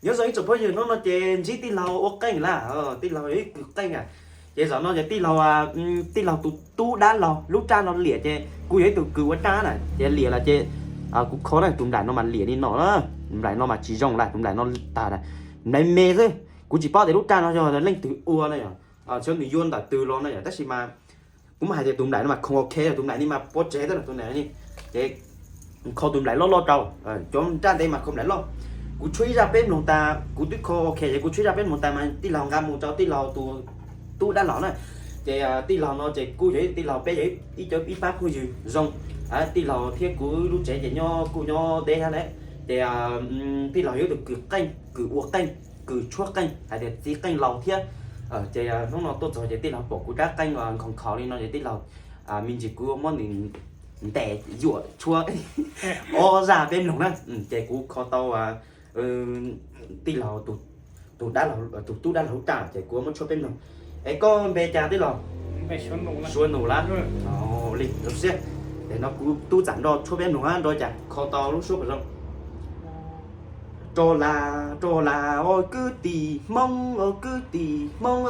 Nyob zoo ib tsoom phooj ywg, hnub no ces ntsib tij laug ua qeej lawm, tij laug yog ib kws qeej a. Ces zaum no ces tij laug, tij laug tus tub dab laug lub raj no liam ces kuj yog ib tug kws ua raj na, ces liam lawm ces kuv kho na, tus nplaim no mas liam li no na, tus nplaim no mas tsis zoo lawm, tus nplaim no tag, nplaim me xwb. Kuv tsis paub tias lub raj no yog leej twg ua na yom, xyov nws yuav ntawm twg los na yom, tab sis mas kuv mas hais tias tus nplaim no mas khoom ok, tus nplaim ni mas pov tseg xwb tus nplaim ni. Ces kho tus nplaim loj loj rau, cov nraj ntev mas kho nplaim loj. Kuv tshuab ib zaj peb mloog tas, kuv twb kho ok ces kuv tshuab ib zaj peb mloog tas mas tij laug nqa mus rau tij laug tus tub dab laug na. Ces tij laug no ces kuj yog tij laug peb yog ib co ib pab phooj ywg zoo. Tij laug thiab kuv lub tsev ces nyob kuj nyob deb thiab lawm. Ces tij laug yog ib tug kws qeej, kws ua qeej, kws tshuab qeej, hais tias txiv qeej laus thiab. Ces hnub no tuaj txog ces tij laug pom kuv rab qeej nkhaus nkhaus li no ces tij laug me ntsis kuv muab nws ntes yuam tshuab ob zaj peb mloog na. Ces kuv kho tau tij laug tus, tus tub dab laug lub raj ces kuv muab tshuab peb mloog. Es koj npe cas tij laug? Suav Nus lawm. Li zoo siab, es no kuv tub txawm nrog tshuab peb mloog nrog cas kho tau lub suab puas zoo. Rov las, rov las os kwv tij Hmoob, os kwv tij Hmoob,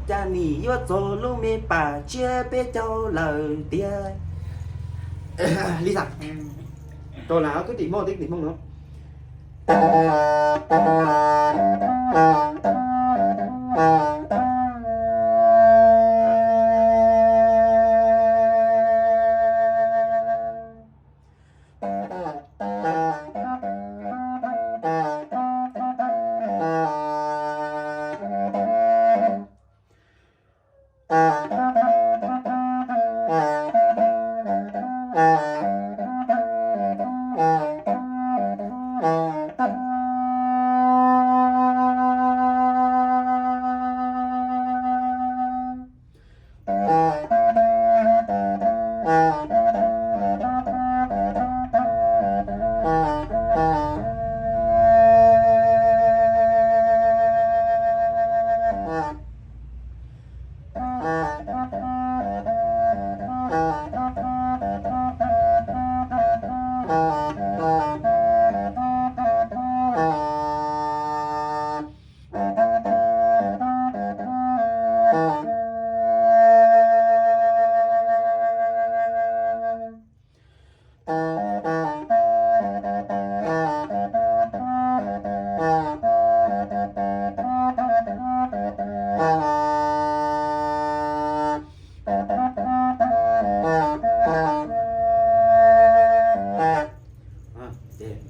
cas nim yuav txog lub me pas tsiab peb caug lawm tiag. Li tas, rov las os kwv tij Hmoob, kwv tij Hmoob no.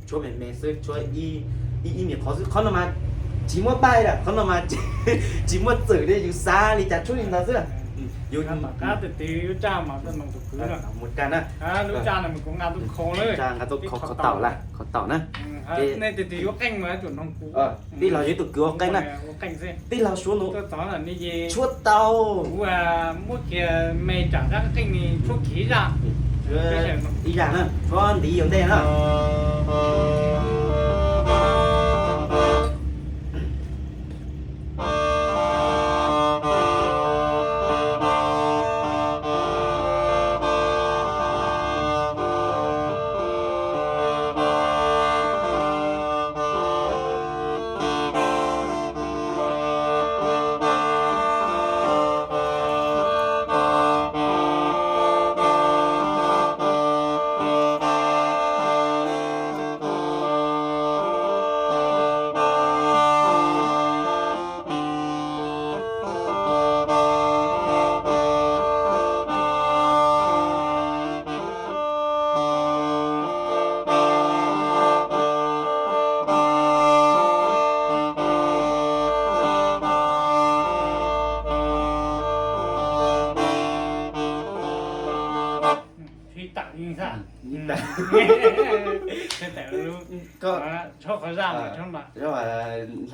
Tshuab me me xwb, tshuab ib, ib me qhov xwb, qhov no mas tsis muaj paib lawm, qhov no mas tsis muaj txwm li, yus xav li cas tshuab li ntawd xwb. Yus mus raj na, nqa tuaj kho, kho taum lawm, kho taum na. Tij laug yog ib tug kws ua qeej na. Tij laug Suav Nus tshuab tau ib zaj na, tshuab ntiv yus ntej na.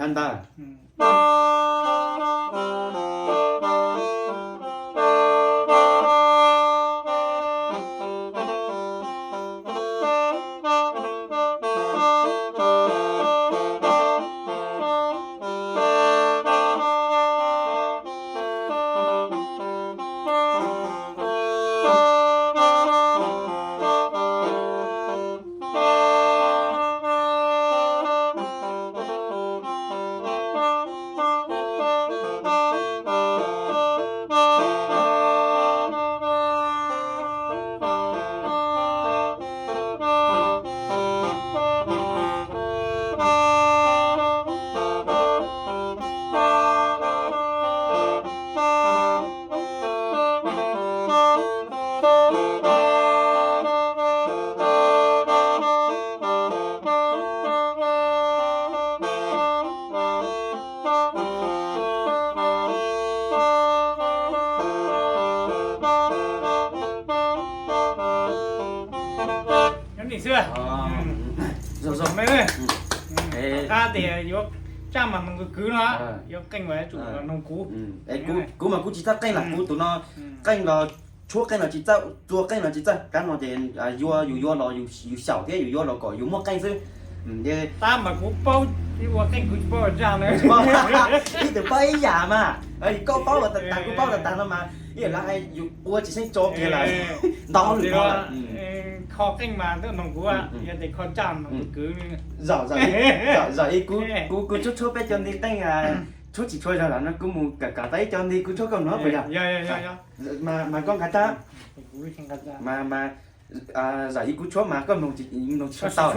Ntawd xwb. Zog zog me, qab tias yuav tsaj mas noog kwv kwv no, yuav qeej mas tsum noog kuv. Kuv mas kuv tsis txawj qeej los kuv tus no, qeej los tshuab qeej los tsis txawj, txua qeej los tsis txawj, kab no ces yuav yus yuav los yus xyaum thiab yus yuav los kom yus muaj qeej xwb. Tab mas kuv paub ua qeej kuv tsis paub ua tsaj na. Ib tug paub ib yam mas, koj paub tas tas kuv paub tas tas no mas ib yam li hais yus ua tsis xeeb tso kiag lawm. Ntau lwm no lawm. Kho qeej mas tuaj noog kuv, yog tias kho tsaj noog kwv. Zom zom ib, kuv kuv tshuab tshuab peb cov nti qeej, tshuab tsis tshua zog los no kuv mus kawm kawm tau ib co nti kuv tshuab koj mloog puas yog? Mas koj nqa tsaj, mas zom ib kuv tshuab mas koj mloog tsis tshua tau.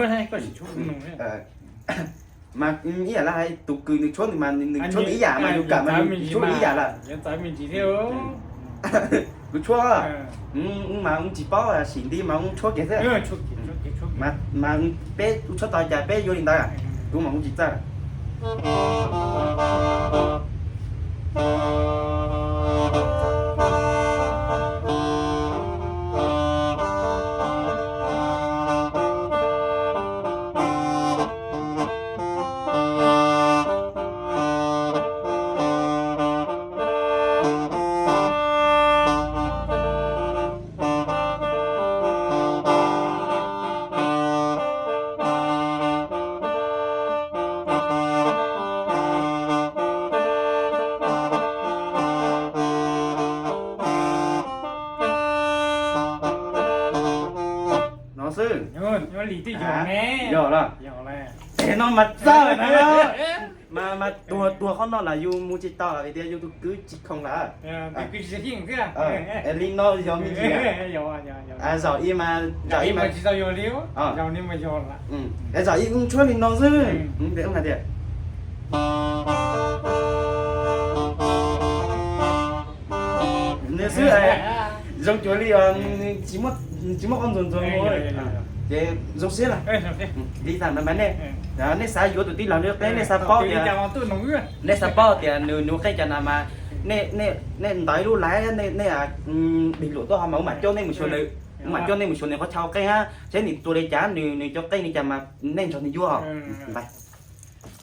Mas ib yam li hais tus kws nws tshuab nws mas nws tshuab nws ib yam mas yus kawm mas yus tshuab ib yam lawm. Kuv tshuab mas ua tsis paub, sim nti mas ua tshuab kiag thiab. Mas peb ua tshuab tau cas peb yuav li ntawd, kuv mas ua tsis txawj. No xwb. Yog los. Ces no mas txawj na. Mas mas tuag tuag qhov no los yus mus tsis tau vim tias yus tus kwv tsis khoom lawm. Es li no yog me ntsis. Zom ib mas, zom ib mas, es zom ib ua tshuab li no xwb. Hais tias nws xwb, zoo cuag li tsis muaj qhov ntxuag ntxuag mus. Ces zoo siab lawm. Li tas mas nej, nej xav yuav tus tij laug li qe, nej xav paub tias, nej xav paub tias nws nws qeej cas no mas nej ntawv ib lub laiv, nej bình luận tuaj ho mas kuv mam coj nej mus xyuas nws, kuv mam coj nej mus xyuas nws qhov chaw qeej, seb nws tua li cas, nws nws cov qeej li cas mas nej nrog nws yuav.